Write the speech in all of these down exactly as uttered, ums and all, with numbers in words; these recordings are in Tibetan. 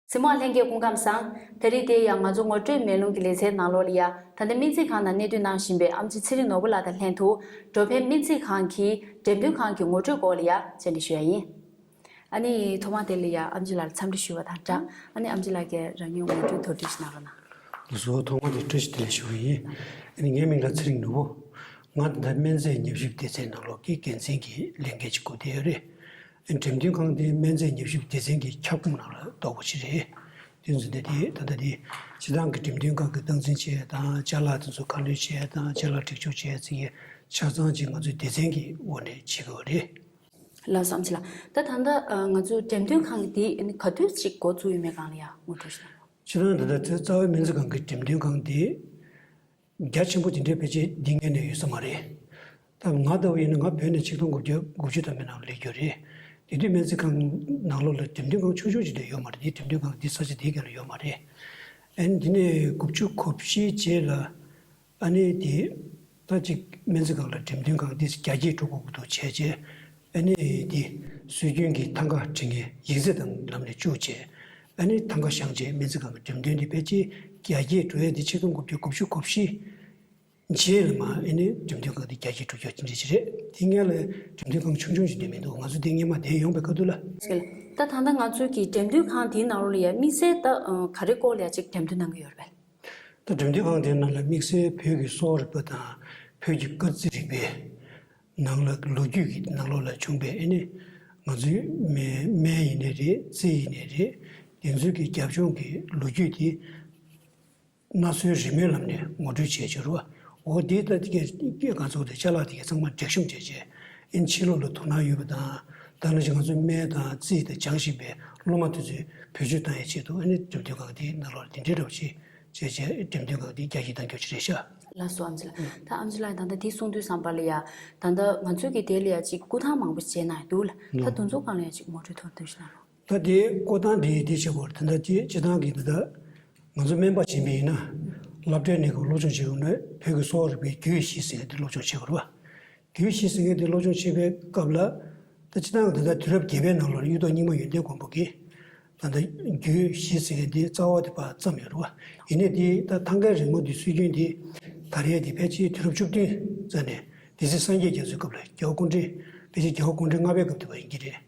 གཟིགས་མོ་བ་ལྷན་རྒྱས་སྐུ་ཁམས་བཟང་། ད་རེས་དེ་ཡང་ང་ཚོ་ངོ་སྤྲོད་མེ་ལོང་གི་ལེ་ཚན་ནང་ལོགས་ལ་ཡ། ད་ལྟ་སྨན་རྩིས་ཁང་ནང་གནས་སྡོད་གནང་བཞིན་པའི་ཨེམ་ཆི་ཚེ་རིང་ནོར་བུ་ལགས་དང་ལྷན་དུ། འགྲོ་ཕན་སྨན་རྩིས་ཁང་གི་འགྲེམས་སྟོན་ཁང་གི་ངོ་སྤྲོད་སྐོར་ལ་ཡ་བཅར་འདྲི་ཞུ་ཡ་ཡིན། ཨ་ནི་ཐོག་མ་དེ་ལ་ཡ་ཨེམ་ཆི་ལགས་ལ་འཚམས་འདྲི་ཞུ་བ་དང་སྦྲགས། ཨ་ནི་ཨེམ་ཆི་ལགས་ཀྱིས་རང་ཉིད་ངོ་སྤྲོད་དོགས་འདྲི་ཞིག་གནང་རོགས་གནང་། ལགས་སོ། ཐོག་མ་དེ་བཀྲ་ཤིས་བདེ་ལེགས་ཞུ་གི་ཡིན། ཨ་ནི་ངའི་མིང་ལ་ཚེ་རིང་ནོར་བུ། ང་ད་ལྟ་སྨན་རྫས་ཉམས་ཞིབ་སྡེ་ཚན་ནང་ལོགས་ཀྱི་འགན་འཛིན་གྱི་ལས་འགན་ཅིག་སྒྲུབ་བསྡད་ཡོད་རེད། འགྲེམས་སྟོན་ཁང་དེ་སྨན་རྫས་ཉམས་ཞིབ་སྡེ་ཚན་གྱི་ཁྱབ་ཁོངས་ནང་ལ་གཏོགས་པ་ཞིག་རེད། དེ་ཚོ་དེ་དེ་ད་ལྟ་དེ་སྤྱི་བཏང་གི་འགྲེམས་སྟོན་ཁང་གི་སྟངས་འཛིན་བྱས་དང་ཅ་ལག་དེ་ཚོ་ཁ་ལོན་བྱས་དང་ཅ་ལག་སྒྲིག་སྦྱོར་བྱས་ཚིག་གི་ཆ་ཚང་ཅིག་ང་ཚོའི་སྡེ་ཚན་གྱི་འོག་ནས་བྱེད་དགོས་རེད། ལགས་སོ་ཨེམ་ཆི་ལགས། ད་ད་ལྟ་ང་ཚོའི་འགྲེམས་སྟོན་ཁང་གི་དེ་ག་དུས་ཅིག་འགོ་བཙུགས་ཡོད་མེད་སྒང་ལ་ཡང་ངོ་སྤྲོད་ཞིག་གནང་རོགས། སྤྱི་བཏང་ད་ལྟ་རྩ་བའི་སྨན་རྩིས་ཁང་གི་འགྲེམས་སྟོན་ཁང་དེ། རྒྱ་ཆེན་པོ་དེ་འདྲའི་ཕལ་ཆེར་འདི་སྔོན་ནས་ཡོད་ས་མ་རེད། ད་ང་ལྟ་བུ་ཡིན་ན་ང་བོད་ནས་ཆིག་སྟོང་དགུ་བརྒྱ་དགུ་བཅུ་ཐམ་པའི་ནང་སླེབས་རྒྱུ་རེད། དེ་དུས་སྨན་རྩིས་ཁང་ནང་ལོགས་ལ་འགྲེམས་སྟོན་ཁང་ཆུང་ཆུང་ཅིག་ལས་ཡོད་མ་རེད། དེ་འགྲེམས་སྟོན་ཁང་འདི་ས་ཆ་དེའི་སྒང་ལ་ཡོད་མ་རེད། ཨ་ནི་འདི་ནས་དགུ་བཅུ་གོ་བཞིའི་རྗེས་ལ་ཨ་ནི་དེ་ད་ཅིག་སྨན་རྩིས་ཁང་ལ་འགྲེམས་སྟོན་ཁང་འདི་རྒྱ་སྐྱེད་འགྲོ་དགོས་ཀྱི་འདུག་བྱས་རྗེས། ཨ་ནི་དེ་སྲོལ་རྒྱུན་གྱི་ཐང་ག་འབྲི་མཁན་ཡིག་ཚད་དང་ལམ་ནས་བཅུག་བྱས། ཨ་ནི་ཐང་ག་བཤངས་བྱས་སྨན་རྩིས་ཁང་གི་འགྲེམས་སྟོན་དེ་ཕལ་ཆེར་རྒྱ་སྐྱེད་འགྲོ་ཡས་དེ་ཆིག་སྟོང་དགུ་བརྒྱ་དགུ་བཅུ་གོ་བཞི་རྗེས་ལ་མར་ཨ་ནི་འགྲེམས་སྟོན་ཁང་དེ་རྒྱ་སྐྱེད་འགྲོ་རྒྱུ་ཅི་འདྲ་ཞིག་རེད། དེ་སྔོན་ལ་འགྲེམས་སྟོན་ཁང་ཆུང་ཆུང་ཞིག་བསྡད་མི་འདུག་ང་ཚོ་དེ་སྔོན་མ་བསྡད་ཡོང་པའི་སྐབས་དུས་ལ། ད་ད་ལྟ་ང་ཚོ་གི་འགྲེམས་སྟོན་ཁང་དེའི་ནང་ལོགས་ལ་ཡ་དམིགས་བསལ་ད་ག་རེ་སྐོར་ལ་ཡ་ཅིག་འགྲེམས་སྟོན་གནང་གི་ཡོད་རེད་པས། ད་འགྲེམས་སྟོན་ཁང་དེའི་ནང་ལ་དམིགས་བསལ་བོད་ཀྱི་གསོ་བ་རིག་པ་དང་བོད་ཀྱི་སྐར་རྩིས་རིག་པའི་ནང་ལ་ལོ་རྒྱུས་ཀྱི་ནང་ལོགས་ལ་བྱུང་བའི་ཨ་ནི་ང་ཚོའི་སྨན་སྨན་ཡིན་ནའི་རེད། རྩིས་ཡིན་ནའི་རེད། དེ་ཚོའི་གི་རྒྱབ་ལྗོངས་ཀྱི་ལོ་རྒྱུས་དེ་སྣ་སྲོལ་རི་མོའི་ལམ་ནས་ངོ་སྤྲོད་བྱས་བྱུང་རོ། འོ་དེ་ལྟ་དེ་གའི་ང་ཚོ་དེ་ཅ་ལག་དེ་གའི་ཚང་མ་འགྲེལ་བཤད་བྱས་རྗེས་ཨ་ནི་ཕྱི་ལོགས་ལ་དོ་སྣང་ཡོད་པ་དང་ད་ནང་བཞིན་ང་ཚོའི་སྨན་དང་རྩིས་དང་སྦྱང་བཞིན་པའི་སློབ་མ་དེ་ཚོས་བེད་སྤྱོད་བཏང་ཡའི་ཆེད་དུ་ཨ་ནི་འགྲེམས་སྟོན་ཁང་དེའི་ནང་ལོགས་ལ་དེ་འདྲའི་འདྲ་བ་ཞིག་བྱས་རྗེས་འགྲེམས་སྟོན་ཁང་དེ་རྒྱ་སྐྱེད་གཏང་རྒྱུ་ཞིག་རེད་ཤག་ལགས་སོ་ཨེམ་ཆི་ལགས། ད་ཨེམ་ཆི་ལགས་ད་ལྟ་དེ་གསུངས་དུས་ཙམ་པ་ལ་ཡ། ད་ལྟ་ང་ཚོས་ཀྱི་དེ་ལ་ཡ་ཅིག་བསྐུར་ཐང་མང་པོ་ཞིག་བྱས་གནང་ཡོད་འདུག་ལ། ད་ལགས། དེ་ཚོ་སྒང་ལ་ཡ་ཅིག་ངོ་སྤྲོད་ཐུང་ཐུང་ཞིག་གནང་རོགས། ད་དེ་བསྐུར་ཐང་དེ་དེ་བྱེད་པར་ད་ལྟ་དེ་སྤྱི་བཏང་གི་ད་ལྟ་ང་ཚོ་སྨན་པ་ཡིན་པ་ཡིན་ན་སློབ་གྲྭའི་ནང་གི་སློབ་སྦྱོང་བྱེད་ཡོང་ན་བོད་ཀྱི་གསོ་བ་རིག་པའི་རྒྱུད་བཞི་ཟེར་མཁན་དེ་སློབ་སྦྱོང་བྱེད་དགོས་རེད་པ། རྒྱུད་བཞི་ཟེར་མཁན་དེ་སློབ་སྦྱོང་བྱེད་པའི་སྐབས་ལ། ད་སྤྱི་བཏང་གི་ད་ལྟ་དུས་རབས་བརྒྱད་པའི་ནང་ལོགས་ལ་གཡུ་ཐོག་རྙིང་མ་ཡོན་ཏན་མགོན་པོ་གིས། ད་ལྟ་རྒྱུད་བཞི་ཟེར་མཁན་དེ་རྩ་བ་དེ་ཕར་བརྩམས་ཡོད་རེད་པ། ཡིན་ནའི་དེ་ད་ཐང་གའི་རི་མོ་འདི་སྲོལ་རྒྱུན་དེ་དར་ཡས་དེ་ཕལ་ཆེར་དུས་རབས་བཅུ་བདུན་ཙམ་ནས་སྡེ་སྲིད་སངས་རྒྱས་རྒྱ་མཚོའི་སྐབས་ལ་རྒྱལ་བ་སྐུ་ཕྲེང་ཕལ་ཆེར་རྒྱལ་བ་སྐུ་ཕྲེང་ལྔ་པའི་སྐབས་དེ་བ་ཡིན་གྱི་རེད།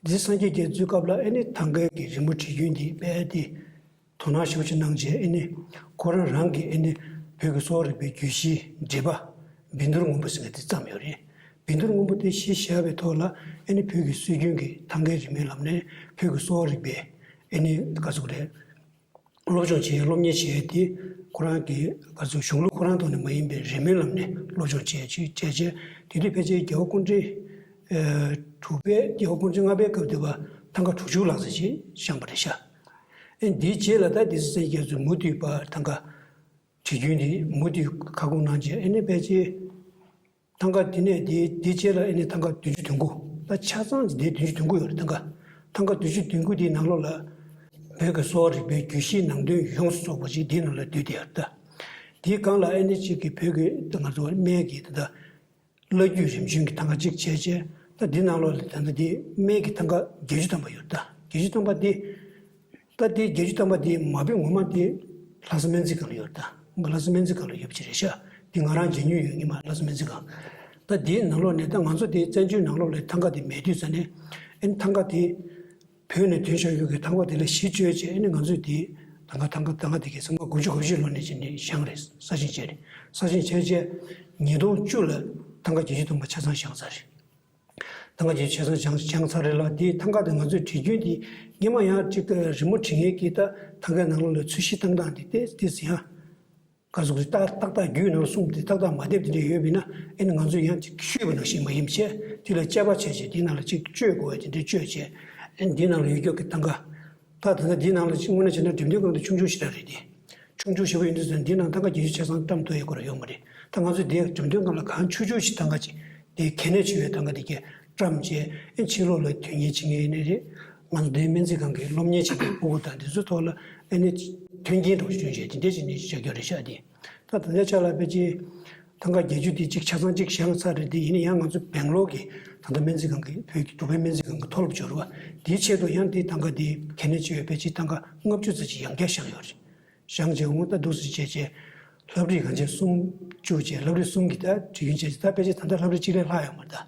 སྡེ་སྲིད་སངས་རྒྱས་རྒྱ་མཚོའི་སྐབས་ལ་ཨ་ནི་ཐང་གའི་གི་རི་མོ་བྲིས་རྒྱུན་དེ་དཔེ་དེ། དོ་སྣང་ཞེ་པོ་ཅིག་གནང་རྗེས་ཨ་ནི་ཁོ་རང་རང་གིས་ཨ་ནི་བོད་ཀྱི་གསོ་བ་རིག་པའི་རྒྱུད་བཞིའི་འགྲེལ་པ་བཻ་ཌཱུརྱ་སྔོན་པོ་ཟེར་མཁན་དེ་བརྩམས་ཡོད་རེད། བཻ་ཌཱུརྱ་སྔོན་པོ་དེ་གཞི་བཞག་པའི་ཐོག་ལ་ཨ་ནི་བོད་ཀྱི་སྲོལ་རྒྱུན་གྱི་ཐང་གའི་རི་མོའི་ལམ་ནས་བོད་ཀྱི་གསོ་བ་རིག་པའི་ཨ་ནི་ག་ཟེར་དགོས་རེད། སློབ་སྦྱོང་བྱེད་ཡས་སློབ་གཉེར་བྱེད་ཡས་དེ་ཁོ་རང་གི་ག་ཚོད་གཞུང་ལུགས་ཁོ་རང་ཐོག་ནས་མ་ཡིན་པའི་རི་མོའི་ལམ་ནས་སློབ་སྦྱོང་བྱེད་ཡས་ཅིག་བྱས་རྗེས་དེ་དུས་ཕལ་ཆེར་རྒྱལ་བ་སྐུ་ཕྲེང་དྲུག་པའི་རྒྱལ་བ་སྐུ་ཕྲེང་ལྔ་པའི་སྐབས་དུས་བ་ཐང་ག་དྲུག་ཅུ་ལྷག་ཙམ་ཞིག་བཞེངས་པ་རེད་ཤག་ཨེ་འདིའི་རྗེས་ལ་ད་སྡེ་སྲིད་སངས་རྒྱས་རྒྱ་མཚོས་མུ་མཐུད་པར་ཐང་ག་བྲིས་རྒྱུན་འདི་མུ་མཐུད་ཁ་སྐོང་གནང་རྗེས་ཨ་ནི་ཕལ་ཆེར་ཐང་ག་དེ་ནས་དེའི་དེའི་རྗེས་ལ་ཨ་ནི་ཐང་ག་བདུན་ཅུ་དོན་དགུ། ད་ཆ་ཚང་གི་དེ་བདུན་ཅུ་དོན་དགུ་ཡོད་རེད། ཐང་ག་ཐང་ག་བདུན་ཅུ་དོན་དགུ་དེའི་ནང་ལོགས་ལ་བོད་ཀྱི་གསོ་བ་རིག་པའི་རྒྱུད་བཞིའི་ནང་དོན་ཡོངས་སུ་རྫོགས་པ་ཞིག་དེའི་ནང་ལ་འདུས་བསྡད་ཡོད་རེད། ད་དེའི་སྒང་ལ་ཨ་ནི་གཅིག་གི་བོད་ཀྱི་ང་ཚོ་སྨན་གྱི་ད་ལྟ་བླ་བརྒྱུད་རིམ་བྱོན་གྱི་ཐང་ག་གཅིག་བྱས་རྗེས་ད་འདི་ནང་ལོགས་ལ་ད་ལྟ་འདི་སྨན་གྱི་ཐང་ག་བརྒྱད་ཅུ་ཐམ་པ་ཡོད། ད་བརྒྱད་ཅུ་ཐམ་པ་འདི་ད་འདི་བརྒྱད་ཅུ་ཐམ་པ་འདི་མ་དཔེ་ངོ་མ་འདི་ལྷ་ས་སྨན་རྩིས་ཁང་ལ་ཡོད། ད་ལྷ་ས་སྨན་རྩིས་ཁང་ལ་ཡོད་པ་ཅིག་རེད་ཤག་འདི་ང་རང་མཇལ་མྱོང་ཡོད། ཉི་མ་ལྷ་ས་སྨན་རྩིས་ཁང་། ད་འདིའི་ནང་ལོགས་ནས་ད་ང་ཚོ་འདི་བཙན་བྱོལ་ནང་ལོགས་ལ་ཐང་ག་འདི་མེད་དུས་ཙ་ནས་ཨ་ནི་ཐང་ག་འདི་བོད་ནས་ཐོན་བཞག་ཡོད་ཀྱི་ཐང་ག་དེ་ལ་གཞི་བཅོལ་བྱས་ཨ་ནི་ང་ཚོས་དེ་ཐང་ག་ཐང་ག་ཐང་ག་དེ་གའི་ཚང་མ་དགུ་བཅུ་གོ་བཞི་ལོ་ནས་བྱས་ནས་བཞེངས་རེད། གསར་བཞེངས་བྱས་རེད། གསར་བཞེངས་བྱས་རྗེས་ཉིས་སྟོང་བཅུ་ལ་ཐང་ག་བརྒྱད་ཅུ་ཐམ་པ་ཆ་ཚང་བཞེངས་ཚར་རེད། ཐང་ག་བརྒྱད་ཅུ་ཆ་ཚང་བཞེངས་བཞེངས་ཚར་རེད་ལ། དེ་ཐང་ག་དེ་ང་ཚོས་བྲིས་རྒྱུན་དེ་སྔོན་མ་ཡང་གཅིག་རི་མོ་བྲིས་མཁན་གྱིས་ད་ཐང་གའི་ནང་ལོགས་ལ་ཚོས་གཞི་བཏང་སྟངས་དེ་ཏོག་ཙམ་ཡང་ག་ཟུག་རེད། ཏག་ཏག་ཏག་རྒྱུད་ནང་གསུངས་དེ་ཏག་ཏག་མ་བསྡེབས་དེ་འདྲ་ཡོད་པས་ན་ཨེ་ནི་ང་ཚོས་ཡང་ཅིག་བཤུས་པ་ནང་བཞིན་མ་ཡིན་བྱས་དེ་ལ་དཔྱད་པ་བྱས་བྱས་དེའི་ནང་ལ་ཅིག་བཅོས་དགོས་པ་དེ་འདྲ་བཅོས་བྱས་ཨེ་ནི་དེའི་ནང་ལ་ཡོད་རྒྱུ་གི་ཐང་ག་ད་ད་ལྟ་དེའི་ནང་ལ་ཅིག་དངོས་གནས་བྱས་ན་འགྲེམས་སྟོན་ཁང་དེ་ཆུང་ཆུང་ཞིག་རང་རེད་དེ། ཆུང་ཆུང་ཞེ་པོ་ཡིན་དུས་ཙང་འདི་ནང་ཐང་ག་བརྒྱད་ཅུ་ཆ་ཚང་བཀྲམ་ཐུབ་ཡ་ཁོ་རང་ཡོད་མ་རེད། ད་ང་ཚོས་དེ་འགྲེམས་སྟོན་ཁང་ལ་གང་ཆུང་ཆུང་ཞིག་ཐང་ག་ཅིག་དེ་གལ་གནད་ཆེ་བའི་ཐང་ག་དེ་གས་བཀྲམ་བྱས་ཨེ་ཕྱི་ལོགས་ལ་དོན་གཉེར་བྱེད་མཁན་ཡིན་ནའི་རེད། ང་ཚོ་དེའི་སྨན་རྩིས་ཁང་གི་སློབ་གཉེར་བྱེད་མཁན་ཕྲུ་གུ་དང་དེ་ཚོའི་ཐོག་ལ་ཨེ་ནི་མཐུན་རྐྱེན་འདྲ་བོ་ཞིག་བསྐྲུན་བྱས་དེ་འདྲ་ཞིག་ནས་བྱ་རྒྱུ་རེད་ཤག་དེ་ད་ད་ལྟ་ཆ་ལ་ཕལ་ཆེར་ ཐང་ག་བརྒྱད་ཅུ་དེ་གཅིག་ཆ་ཚང་གཅིག་བཞག་ཚར་རེད། དེ་ཡིན་ན་ཡང་ང་ཚོ་སྦེང་ལོར་གྱི་ད་ལྟ་སྨན་རྩིས་ཁང་གི་བོད་ཀྱི་འབྲུག་པའི་སྨན་རྩིས་ཁང་གི་མཐོ་སློབ་སྦྱོར་བ་དེའི་ཆེད་དུ་ཡང་དེ་ཐང་ག་དེ་གལ་གནད་ཆེ་བའི་ཕལ་ཆེར་ཐང་ག་ལྔ་བཅུ་ཙམ་ཅིག་ཡང་བསྐྱར་བཞག་ཡོད་རེད། བཞག་བྱས་འོང་ད་འདུག་སེ་བྱས་བྱས་ལྷ་བྲིས་གང་བྱས་གསུམ་བཅུ་བྱས་ལྷ་བྲིས་གསུམ་གྱི་ད་བྲིས་རྒྱུན་བྱས་ད་ཕལ་ཆེར་ད་ལྟ་ལྷ་བྲིས་གཅིག་ལས་ལྷག་ཡོད་མ་རེད་ད།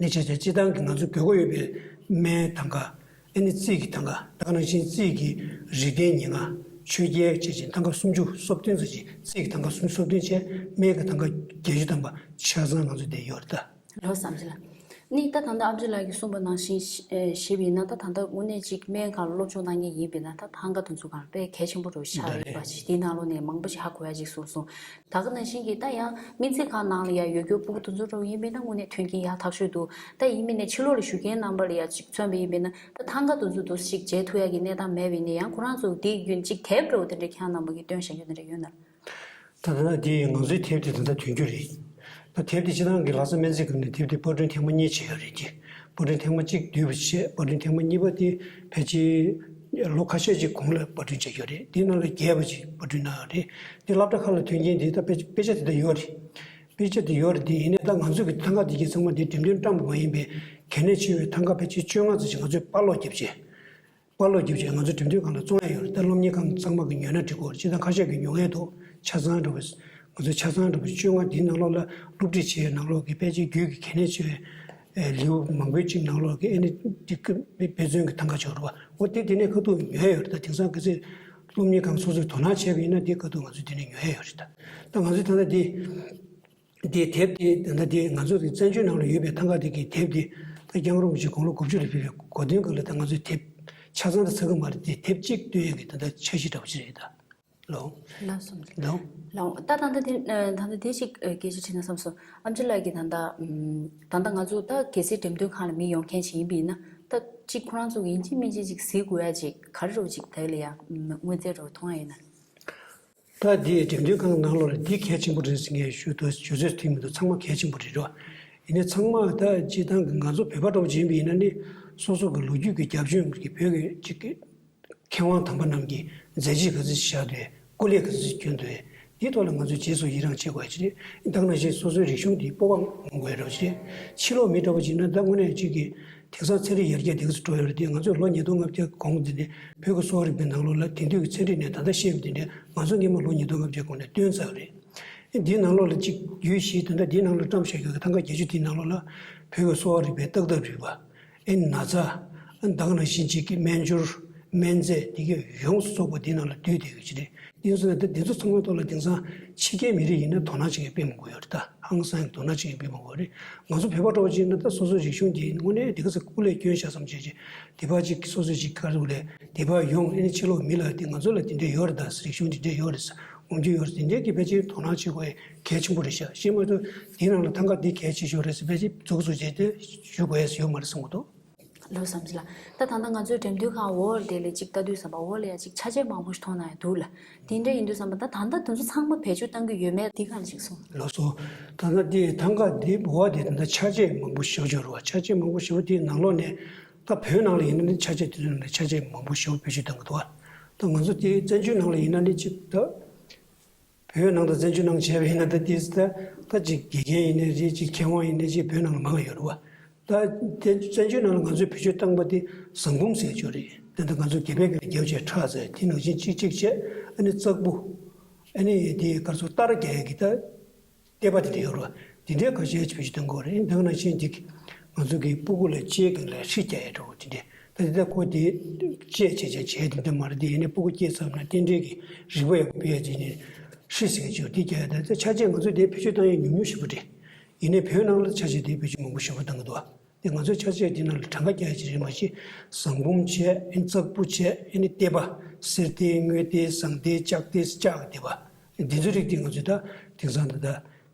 ནི་བྱས་བྱས་སྤྱི་བཏང་གི་ང་ཚོ་དགོས་མཁོ་ཡོད་པའི་སྨན་ཐང་ག་ཨ་ནི་རྩིས་ཀྱི་ཐང་ག་ད་ག་ནང་བཞིན་རྩིས་ཀྱི་རིགས་ལྡན་ཉེར་ལྔ་ཆོས་རྒྱལ་བྱས་བྱས་ཐང་ག་སུམ་ཅུ་སོ་བདུན་ཙམ་ཅིག་རྩིས་ཀྱི་ཐང་ག་སུམ་ཅུ་སོ་བདུན་བྱས་སྨན་གྱི་ཐང་ག་བརྒྱད་ཅུ་ཐམ་པ་ཆ་ཚང་ང་ཚོ་དེ་ཡོད་རེད་ད། ལོ་བསམ་ཚུལ་ལ། ནི་ད་ད་ལྟ་ཨམ་ཆི་ལགས་ཀྱིས་གསུངས་པ་ནང་བཞིན་ཞིབ་ཡིན་ན་ད་ད་ལྟ་དངོས་གནས་ཅིག་སྨན་ཁང་ལ་སློབ་སྦྱོང་གནང་མཁན་ཡིན་པས་ན་ད་ཐང་ག་དེ་ཚོ་གང་དཔེ་གལ་ཆེན་པོ་རུ་ཆགས་ཡོད་པ་ཞིག་དེའི་ནང་ལོགས་ནས་མང་པོ་ཞིག་ཧ་གོ་ཡ་ཅིག་གསུངས་སོང་། ད་ག་ནང་བཞིན་གྱི་ད་ཡང་སྨན་རྩིས་ཁང་ནང་ལ་ཡ་ཡོད་རྒྱུ་སྤུ་གུ་དེ་ཚོ་རུ་ཡིན་པས་ན་དངོས་གནས་མཐུན་རྐྱེན་ཡག་ཐག་ཆོད་འདུག་ད་ཡིན་མིན་ནས་ཕྱི་ལོགས་ལ་བཞུགས་མཁན་རྣམ་པ་ལ་ཡ་ཅིག་མཚོན་པ་ཡིན་པས་ན་ད་ཐང་ག་དེ་ཚོ་འདུག་ཞིག་བརྗེ་ཐུབ་ཡ་གི་གནས་སྟངས་མེད་པ་ཡིན་ན་ཡང་ཁོ་རང་ཚོ་དེ་ཡིན་ཅིག་དེབ་འདྲ་བོ་དེ་འདྲ་ཁྱེད་རང་རྣམ་པ་གིས་སྟོན་བཞག་རྒྱུ་དེ་འདྲ་ཡོད་ན། ད་ད་ལྟ་དེ་ང་ཚོའི་དེབ་དེ་ད་ལྟ་ཐོན་རྒྱུ་རེད། ད་དེབ་དེ་སྤྱི་བཏང་གི་ལྷ་ས་སྨན་རྩིས་ཁང་ནས་དེབ་དེ་པར་སྐྲུན་ཐེངས་མ་གཉིས་བྱས་ཡོད་རེད་དེ། པར་སྐྲུན་ཐེངས་མ་གཅིག་བསྡུས་པ་བྱས་པར་སྐྲུན་ཐེངས་མ་གཉིས་པ་དེ་ཕལ་ཆེར་ལོ་ཁ་ཤས་ཅིག་གོང་ལ་པར་སྐྲུན་བྱས་ཡོད་རེད། དེ་ནང་ལ་རྒྱས་པ་ཅིག་པར་སྐྲུན་གནང་ཡོད་རེད། དེ་སློབ་གྲྭ་ཁག་ལ་ཐོན་མཁན་དེ་ད་དཔེ་དཔེ་ཆ་དེ་འདྲ་ཡོད་རེད། དཔེ་ཆ་དེ་ཡོད་རེད་དེ་ཡིན་ནའི་ད་ང་ཚོ་གི་ཐང་ག་དེ་གའི་ཚང་མ་དེ་འགྲེམས་སྟོན་བཀྲམ་པ་མ་ཡིན་པའི་གལ་གནད་ཆེ་བའི་ཐང་ག་ཕལ་ཆེར་བཅོ་ལྔ་ཙམ་ཅིག་ང་ཚོས་པར་ཀློག་བརྒྱབ་བྱས། པར་ཀློག་བརྒྱབ་བྱས་ང་ཚོ་འགྲེམས་སྟོན་ཁང་ལ་བཙོང་ཡ་ཡོད་རེད། ད་སློབ་གཉེར་ཁང་ཚང་མ་གིས་ཉོས་ན་འགྲིག་གི་རེད། སྤྱིར་བཏང་ཁ་ཤས་ཀྱིས་ཉོ་མཁན་འདུག་ཆ་ཚང་འདྲ་བོ། ང་ཚོ་ཆ་ཚང་འདྲ་བོ་བཅོ་ལྔ་འདིའི་ནང་ལོགས་ལ་སློབ་ཁྲིད་བྱེད་ཡའི་ནང་ལོགས་ཀྱི་དཔེ་ཆའི་རྒྱུད་ཀྱི་གལ་གནད་ཆེ་བའི་ལེའུ་མང་པོའི་གཅིག་ནང་ལོགས་ཀྱི་ཨེ་ནི་འདི་ཀི་དཔེ་དཔེ་མཚོན་གྱི་ཐང་ག་ཆགས་རེད་བ། འོ་དེ་དེ་ནས་ཁ་ཐུག་ཉོས་ཡོད་རེད། ད་དེང་སང་ག་ཚོད་སློབ་གཉེར་ཁང་སོ་སོས་དོ་སྣང་བྱས་པ་ཡིན་ན་དེ་ཁ་ཐུག་ང་ཚོས་དེ་ནས་ཉོས་ཡོད་རེད། ད་ད་ང་ཚོས་ད་ལྟ་དེ། དེའི་དེབ་དེ་ད་ལྟ་དེ་ང་ཚོ་གི་བཙན་བྱོལ་ནང་ལ་ཡོད་པའི་ཐང་ག་དེ་གི་དེབ་དེ་ད་སྐྱབས་མགོན་རིན་པོ་ཆེ་དགུང་ལོ་དགུ་བཅུ་ལ་ཕེབས་པའི་གོ་སྟོན་སྐབས་ལ་ད་ང་ཚོའི་དེབ་ཆ་ཚང་དུ་ཚར་གི་མ་རེད་དེ། དེབ་གཅིག་བཏོན་ཡས་ཀྱི་ད་ལྟ་འཆར་གཞི་འདྲ་པོ་ཞིག་རེད་ད། ལོ། ལགས་སོ། ལོ། ད་ད་ལྟ་དེ་ད་ལྟ་དེ་ཞིག་སྐད་ཆ་དྲིས་ན་བསམ་སོང་། ཨམ་ཆི་ལགས་ཀྱིས་ད་ལྟ་ད་ལྟ་ང་ཚོ་ད་གལ་སྲིད་འགྲེམས་སྟོན་ཁང་ལ་མི་ཡོང་མཁན་ཞིག་ཡིན་པ་ཡིན་ན་ད་གཅིག་ཁོ་རང་ཚོ་གི་ཡིན་གཅིག་མིན་གཅིག་ཅིག་གཟིགས་དགོས་ཡ་ཅིག་ག་རེ་རོ་ཅིག་ད་ལ་ཡ་དངོས་རྫས་རོ་མཐོང་ཡ་ཡིན་ན། ད་འདི་འགྲེམས་སྟོན་ཁང་ནང་ལོགས་ལ་འདི་གལ་ཆེན་པོ་རེད་ཟེར་མཁན་ཞུ་དུས་ཞུ་ཚོད་ཐིག་མི་འདུག་ཚང་མ་གལ་ཆེན་པོ་རེད་རོ། ཡིན་ནའི་ཚང་མ་ད་སྤྱིར་བཏང་གི་ང་ཚོ་བོད་པ་འདྲ་པོ་ཅིག་ཡིན་པ་ཡིན་ན་ནི་སོ་སོ་གི་ལོ་རྒྱུས་ཀྱི་རྒྱབ་ལྗོངས་ཀྱི་བོད་ཀྱི་གཅིག་གི་མཁས་དབང་དམ་པ་རྣམས་ཀྱིས་མཛད་རྗེས་ག་ཚོད་ཅིག་བཞག་འདུག་སྐུ་ལས་ག་ཚོད་ཅིག་བསྐྱོན་འདུག་འདིའི་ཐོག་ལ་ང་ཚོས་རྗེས་སུ་ཡི་རང་བྱེད་དགོས་ཡ་ཅིག་རེད། ད་ག་ནང་བཞིན་སོ་སོའི་རིག་གཞུང་འདི་སྤོབས་པ་ངོམ་དགོས་ཡ་འདྲ་པོ་ཅིག་རེད། ཕྱི་ལོགས་མི་འདྲ་པོ་ཅིག་ཡིན་ན་ད་དངོས་གནས་ཅིག་གི་དེང་སང་ཚན་རིག་ཡར་རྒྱས་དེ་ག་ཚོད་འགྲོ་ཡོད་རེད་དེ། ང་ཚོས་ལོ་ཉིས་སྟོང་ལྔ་བརྒྱ་གོང་འདི་ནས་བོད་ཀྱི་གསོ་བ་རིག་པའི་ནང་ལོགས་ལ་དེང་དུས་ཀྱི་ཚན་རིག་ནས་ད་ལྟ་ཤེས་པ་དེ་འདྲས་ང་ཚོ་སྔོན་མ་ལོ་ཉིས་སྟོང་ལྔ་བརྒྱ་གོང་ནས་བཏོན་ཚར་བ་རེད། ཨེ་འདིའི་ནང་ལོགས་ལ་གཅིག་ཡུལ་བཞི་དེ་འདྲ་འདིའི་ནང་ལ་བཀྲམ་བཞག་ཡོད་ཀྱི་ཐང་ག་བརྒྱད་ཅུ་དེའི་ནང་ལོགས་ལ་བོད་ཀྱི་གསོ་བ་རིག་པའི་བརྟག་ཐབས་རིག་པ་ཨེ་ན་ཚ་ཨེ་ད་ག་ནང་བཞིན་གཅིག་གི་སྨན་སྦྱོར་སྨན་རྫས་དེ་གའི་ཡོངས་སུ་རྫོགས་པ་འདིའི་ནང་ལ་འདུས་བསྡད་ཡོད་ཀྱི་རེད། འདི་ཚོ་ནི་ད་འདི་ཚོ་ཚང་མའི་ཐོག་ལ་དེང་སང་ཕྱི་རྒྱལ་མི་རིགས་ཡིན་ན་དོ་སྣང་བྱེད་མཁན་དཔེ་མང་པོ་ཡོད་རེད། ད་ཧང་སང་དོ་སྣང་བྱེད་མཁན་དཔེ་མང་པོ་ཡོད་རེད། ང་ཚོ་བོད་པ་འདྲ་པོ་ཅིག་ཡིན་ན་ད་སོ་སོའི་རིག་གཞུང་འདི་དངོས་གནས་དེ་ག་ཚོད་སྐུ་ལས་བསྐྱོན་བཞག་བསམ་བྱས་བྱས་དེ་བ་ཅིག་སོ་སོས་ཅིག་ག་རེ་ལས་དེ་བ་ཡོང་ཨེ་ནི་ཕྱི་ལོགས་མི་ལ་དེ་ང་ཚོ་ལ་དེ་འདྲས་ཡོད་རེད། ད་རིག་གཞུང་དེ་འདྲས་ཡོད་རེད། ངོམ་རྒྱུ་ཡོད་རེད། དེ་འདྲས་ཀྱི་ཕལ་ཆེར་དོ་སྣང་བྱེད་དགོས་གལ་ཆེན་པོ་རེད་ཤག་ཤེས་མ་གཏོགས་དེའི་ནང་ལ་ཐང་ག་འདི་གལ་ཆེ་ཤོས་རེད་ཟེར་ཕལ་ཆེར་མཛུབ་གུ་བཙུགས་བྱས་དེ་ཞུ་དགོས་ཡ་ཡོད་མ་རེད་བསམ་གྱི་འདུག་ལོ་བསམ་གྱི་ལ། ད་ད་ལྟ་ང་ཚོའི་འགྲེམས་སྟོན་ཁང་འོག་དེ་ལ་ཅིག་ལྟ་དུས་ཙམ་པ་འོག་ལ་ཡ་ཅིག་ཆ་བྱད་མང་པོ་ཞིག་མཐོང་ན་ཡང་འདུག་ལ། དེ་འདྲ་ཡིན་དུས་ཙམ་པ་ད་ད་ལྟ་དེ་ཚོ་ཚང་མ་བེད་སྤྱོད་གཏང་གི་ཡོད་མེད་དེ་ག་ལ་ཅིག་གསུངས། ལགས་སོ། ད་ལྟ་དེ་ཐང་ག་དེ་འོག་དེ་ད་ལྟ་ཆ་བྱད་མང་པོ་ཞེ་པོ་ཅིག་ཡོད་རེད་བ། ཆ་བྱད་མང་པོ་ཞེ་པོ་དེའི་ནང་ལོགས་ནས་ད་བོད་ནང་ལ་ཡིན་ན་ནི་ཆ་བྱད་དེ་ཚོའི་ནང་ནས་ཆ་བྱད་མང་པོ་ཞེ་པོ་བེད་སྤྱོད་གཏང་གི་འདུག་བ། ད་ང་ཚོ་དེ་བཙན་བྱོལ་ནང་ལ་ཡིན་ན་ནི་ཅིག་ད། བོད་ནང་དུ་བཙན་བྱོལ་ནང་བྱས་པ་ཡིན་ན་ད་ཏིས་ད་ད་ཅིག་དགེ་རྒན་ཡིན་ནའི་རེད། ཅིག་མཁས་དབང་ཡིན་ནའི་ཅིག་བོད་ནང་ལ་མང་ཡོད་རེད་བ། ད་དེ་བཙན་བྱོལ་ནང་ལ་ང་ཚོས་བེད་སྤྱོད་བཏང་པ་དེ་ཟངས་བུམ་ཟེར་ཅིག་ཡོད་རེད། དེ་ད་ང་ཚོ་སྒལ་པའི་སྒང་ལ་བརྒྱབ་བྱས་ཁྲག་ཟེར་དེ་ནང་བཞིན་གཅིག་གཅིག་བྱས་ཨ་ནི་ཙག་པུ་ཨ་ནི་དེ་ག་རེ་ཟེར་སྟར་རྒྱག་ཡ་གི་ད་སྟེགས་པ་དེ་འདྲ་ཡོད་རེད་བ། དེ་འདྲའི་ཁ་ཤས་ཅིག་བེད་སྤྱོད་གཏང་གི་ཡོད་རེད། ད་ག་ནང་བཞིན་ཅིག་ང་ཚོ་གི་སྤུ་གུ་ལ་ལྕེའི་སྒང་ལ་ཧྲི་རྒྱག་ཡ་འདྲ་བོ་དེ་འདྲ། ད་དེ་ལྟར་ཁོ་དེ་བཅད་བྱས་བྱས་བྱས་དེ་འདྲ་མ་རེད། དེ་ཡིན་ནའི་སྤུ་གུ་སྐྱེས་ཚར་ན་རྟེན་འབྲེལ་གྱི་རིག་པ་ཡག་པོ་སྤེལ་ཡ་དེ་ནི་ཧྲི་ཟེར་གྱི་ཡོད། དེ་རྒྱག་ཡ་ད་ཆ་བྱད་ང་ཚོས་དེ་བེད་སྤྱོད་བཏང་ཡ་ཉུང་ཉུང་ཞེ་པོ་རེད། ཡིན་ནའི་བོད་ནང་ལ་ཆ་བྱད་དེ་བེད་སྤྱོད་མང་པོ་ཞེ་པོ་བཏང་གི་འདུག་བ། དེ་ང་ཚོས་ཆ་བྱད་དེ་ནང་ལ་གྲངས་ཀ་རྒྱག་ཡ་ཅིག་རེད་མ་གཞི་ཟངས་བུམ་བྱས་ཨེ་ཙག་པུ་བྱས་ཨེ་ནི་སྟེགས་པ་སེར་སྟེགས་སྔོ་སྟེགས་ཟངས་སྟེགས་ལྕགས་སྟེགས་ལྕགས་སྟེགས་པ་འདི་ཚོའི་རིགས་དེ་ང་ཚོས་ད་དེང་སང་ད་ད་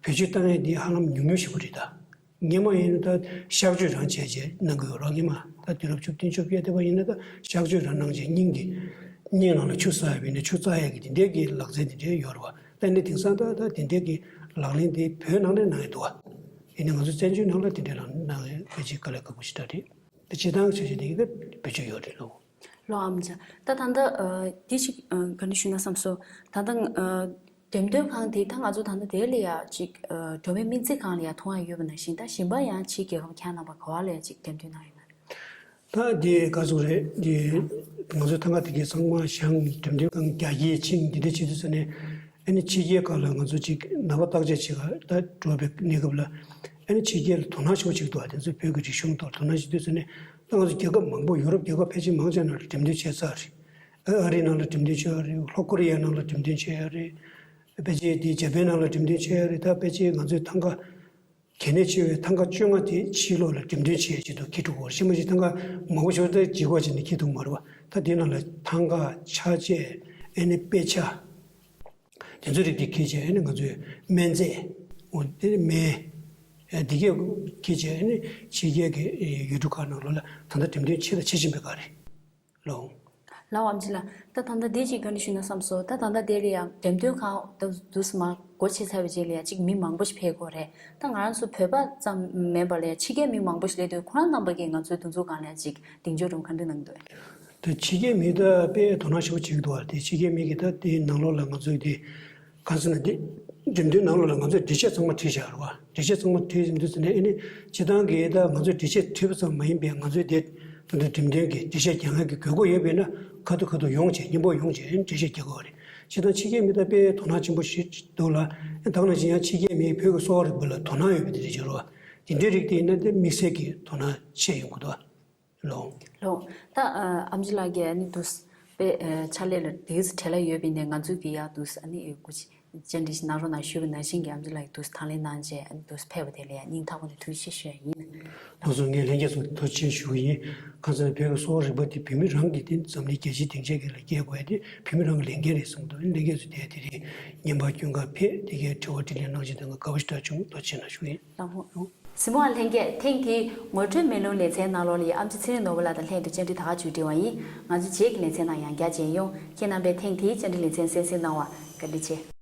བེད་སྤྱོད་བཏང་ཡ་དེ་ཧ་ལམ་ཉུང་ཉུང་ཞེ་པོ་རེད་ད། སྔོན་མ་ཡིན་ན་ད་གཤག་བཅོས་རང་བྱས་བྱས་གནང་གི་ཡོད་རེད། སྔོན་མ་ད་དུས་རབས་བཅུ་བདུན་བཅོ་བརྒྱད་དེ་བ་ཡིན་ན་ད་གཤག་བཅོས་རང་གནང་བྱས་སྙིང་གི་སྙིང་ནང་ལ་ཆུ་བསགས་ཡོད་པ་ཡིན་ན་ཆུ་བཙག་ཡས་ཀྱི་དེ་འདྲའི་གི་ལག་རྩལ་དེ་འདྲའི་ཡོད་རེད་བ། ད་ནི་དེང་སང་ད་ད་དེ་འདྲའི་གི་ལག་ལེན་དེ་བོད་ནང་ལ་གནང་ཡོད་འདུག་བ། ཡིན་ནའི་ང་ཚོ་བཙན་བྱོལ་ནང་ལ་དེ་འདྲའི་ལག་གནང་ཡས་དཔེ་ཅིག་དཀའ་ལས་ཁག་པོ་ཞིག་འདྲ་རེད། ད་སྤྱིར་བཏང་ཆ་བྱད་དེ་གི་ད་བེད་སྤྱོད་ཡོད་རེད་ལོ། ལོ་ཨམ་ཅག་ད་ད་ད་དེ་ཞིག་ག་འདྲ་ཞུ་ན་བསམ་སོང་། ད་ད། འགྲེམས་སྟོན་ཁང་དེ་ད་ང་ཚོ་ད་ལྟ་དེ་ལ་ཡ་ཅིག་ཨ་འགྲོ་བའི་སྨན་རྩིས་ཁང་ལ་ཡ་མཐོང་ཡ་ཡོད་པ་ནང་བཞིན། ད་གཞན་པ་ཡང་ཕྱིའི་རྒྱལ་ཁབ་ཁྱེད་རྣམ་པ་ག་བ་ལ་ཡ་ཅིག་འགྲེམས་སྟོན་གནང་ཡོད་ན། ད་དེ་ག་ཚོད་རེད། དེ་ང་ཚོའི་ཐང་ག་དེ་གའི་ཚང་མ་བཞེངས། འགྲེམས་སྟོན་ཁང་རྒྱ་སྐྱེད་ཕྱིན་འདི་འདྲ་བྱེད་དུས་ཙ་ནས། ཨ་ནི་ཕྱི་རྒྱལ་ཁག་ལ་ང་ཚོ་ཅིག་ནད་པ་བརྟག་དཔྱད་བྱེད་ག་ད་འགྲོ་བའི་གནས་སྐབས་ལ། ཨ་ནི་ཕྱི་རྒྱལ་ལ་དོ་སྣང་ཞེ་པོ་བྱེད་ཀྱི་འདུག་བ། དེ་ཚོ་བོད་ཀྱི་རིག་གཞུང་ཐོག་དོ་སྣང་བྱེད་དུས་ཙ་ནས། ད་ང་ཚོ་རྒྱལ་ཁབ་མང་པོ། ཡུ་རོབ་རྒྱལ་ཁབ་ཕལ་ཆེར་མང་ཆེ་ནང་ལ་འགྲེམས་སྟོན་བྱས་ཚར་རེད། ཨ་རི་ནང་ལ་འགྲེམས་སྟོན་བྱས་ཡོད་རེད། ལྷོ་ཀོ་རི་ཡ་ནང་ལ་འགྲེམས་སྟོན་བྱས་ཡོད་རེད། ཕལ་ཆེར་དེ་འཇར་པན་ནང་ལ་འགྲེམས་སྟོན་བྱས་ཡོད་རེད། ད་ཕལ་ཆེར་ང་ཚོའི་ཐང་ག་གལ་གནད་ཆེ་བའི་ཐང་ག་བཅོ་ལྔ་དེ་ཕྱི་ལོགས་ལ་འགྲེམས་སྟོན་བྱེད་ཡ་ཅིག་འདུག་འཁྱེར་འགྲོ་དགོས་རེད། ཤེས་མ་ཤེས། ཐང་ག་མང་པོ་ཞིག་ད་ལྗིད་ཁོག་ཅིག་ནས་འཁྱེར་ཐུབ་མ་རེད་བ། ད་དེ་ནང་ལ་ཐང་ག་ཆ་བྱད། ཨ་ནི་དཔེ་ཆ། དེ་ཚོའི་རིགས་དེ་འཁྱེར་བྱས། ཨ་ནི་ང་ཚོའི་སྨན་རྫས། འོ་དེ་ནི་སྨན། ཨ་དེ་གས་འཁྱེར་བྱས། ཨ་ནི་ཕྱི་རྒྱལ་གྱི་ཡུལ་གྲུ་ཁག་ནང་ལོགས་ལ་ད་ལྟ་འགྲེམས་སྟོན་བྱས་དང་བྱེད་བཞིན་པའི་སྐབས་རེད། ལགས། ལགས་འོང་། ཨམ་ཆི་ལགས། ད་ད་ལྟ་དེ་ཅིག་བཀའ་འདྲི་ཞུས་ན་བསམ་སོང་། ད་ད་ལྟ་དེ་ལ་ཡང་འགྲེམས་སྟོན་ཁང་དུ་དུས་མ་སྒོ་ཕྱེ་ཚར་བའི་རྗེས་ལ་ཡང་ཅིག་མི་མང་པོ་ཞིག་ཕེབས་ཀྱི་ཡོད་རེད། ད་ང་རང་ཚོ་བོད་པ་ཙམ་མིན་པ་ལ་ཡང་ཕྱི་རྒྱལ་མི་མང་པོ་ཞིག་སླེབས་དུས། ཁོ་རང་རྣམ་པ་གིས་ང་ཚོའི་འདུ་འཛོམས་སྒང་ལ་ཡང་ཅིག་གདེང་འཇོག་རིམ་ག་འདྲ་གནང་གི་འདུག་དེ་ཕྱི་རྒྱལ་མི་ད་དཔེ་དོ་སྣང་ཞེ་པོ་བྱེད་ཀྱི་འདུག་བ། དེ་ཕྱི་རྒྱལ་མི་གིས་ད་དེའི་ནང་ལོགས་ལ་ང་ཚོའི་དེ་གང་ཟེར་ན། དེ་འགྲེམས་སྟོན་ནང་ལོགས་ལ་ང་ཚོས་འགྲེལ་བཤད་ཚང་མ་བྲིས་བཞག་རེད་བ། འགྲེལ་བཤད་ཚང་མ་བྲིས་ཟིན་དུས་ཙ་ནས། ཨ་ནི་སྤྱིར་བཏང་གི་ད་ང་ཚོས་འགྲེལ་བཤད་བྲིས་པ་ཙམ་མ་ཡིན་པའི། ང་ཚོའི་དེ་ད་ལྟ་འགྲེམས་སྟོན་གྱི་འགྲེལ་བཤད་རྒྱག་མཁན་གྱི་དགོས་མཁོ་ཡོད་པས་ན། ཁ་ཐུག་ཁ་ཐུག་ཡོང་བྱས། མཉམ་པོ་ཡོང་བྱས། ཨ་ནི་འགྲེལ་བཤད་རྒྱག་དགོས་པ་རེད། སྤྱིར་བཏང་ཕྱི་རྒྱལ་མི་ད་དཔེ་དོ་སྣང་ཆེན་པོ་ཞིག་འདུག་ལ། ཨ་ད་ག་ནང་བཞིན་ཡང་ཕྱི་རྒྱལ་མིས་བོད་ཀྱི་གསོ་བ་རིག་པ་ལ་དོ་སྣང་ཡོད་པ་དེ་འདྲ་ཅིག་རེད་བ། དེ་འདྲའི་རིགས་དེ་ཡིན་ན་དེ་དམིགས་བསལ་གྱི་དོ་སྣང་ཆེ་ཡོང་གི་འདུག་བ། ལགས། ལགས། ད་ཨ་ཨམ་ཆི་ལགས་ཀྱིས་ཨ་ནི་དུས་དཔེ་ཨ་ཕྱག་ལས་ལ་དེ་ཙམ་བྲེལ་བ་ཡོད་པ་ཡིན་ནའི། ང་ཚོ་གི་ཡ་དུས་ཨ་ནི་སྐུ་མཁྱེན་བཅར་འདྲི་ཞིག་གནང་རོགས་གནང་ཞུས་པ་ནང་བཞིན་གྱི། ཨམ་ཆི་ལགས་ཀྱིས་དུས་དང་ལེན་གནང་བྱས། ཨ་ནི་དུས་ཕེབས་པ་དེ་ལ་ཡ་སྙིང་ཐག་པ་ནས་ཐུགས་རྗེ་ཆེ་ཞུ་ཡ་ཡིན། ལགས་སོ། ངས་ལྷན་རྒྱས་ཚོར་ཐུགས་རྗེ་ཆེ་ཞུ་གི་ཡིན། གང་ཟེར་ན་བོད་ཀྱི་གསོ་བ་རིག་པ་དེ་བོད་མི་རང་གི། དེ་འཛམ་གླིང་རྒྱལ་སྤྱིའི་སྡིངས་ཆ་གི་ལ་སྐྱེལ་དགོས་ཡ་དེ་བོད་མི་རང་གི་ལས་འགན་རེད་བསམ་གྱི་འདུག་ལྷན་རྒྱས་ཚོས་དེ་དེ་རིང་བརྙན་པར་བསྐྱོན་གར་ཕེབས། དེ་གའི་དྲི་བ་དྲིས་ལན་གནང་བྱས། དེ་ང་དགའ་པོ་ཞེ་དྲག་བྱུང་། ཐུགས་རྗེ་ཆེ་གནང་ཞུ་གི་ཡིན། ལགས་འོང་། གཟིགས་མོ་བ་ལྷན་རྒྱས། ཐེངས་འདིའི་ངོ་སྤྲོད་མེ་ལོང་ལེ་ཚན་ནང་ལོགས་ལ་ཡ་ཨམ་ཆི་ཚེ་རིང་ནོར་བུ་ལགས་དང་ལྷན་དུ་བཅར་འདྲི་ད་ག་མཇུག་སྒྲིལ་བ་ཡིན། ང་ཚོའི་རྗེས་ཀྱི་ལེ་ཚན་ནང་ཡང་བསྐྱར་མཇལ་ཡོང་། ཁྱེད་རྣམ་པས་ཐེངས་འདིའི་བཅར་འདྲི་ལེ་ཚན་གསན་གཟིགས་གནང་བར་བཀའ་དྲིན་ཆེ།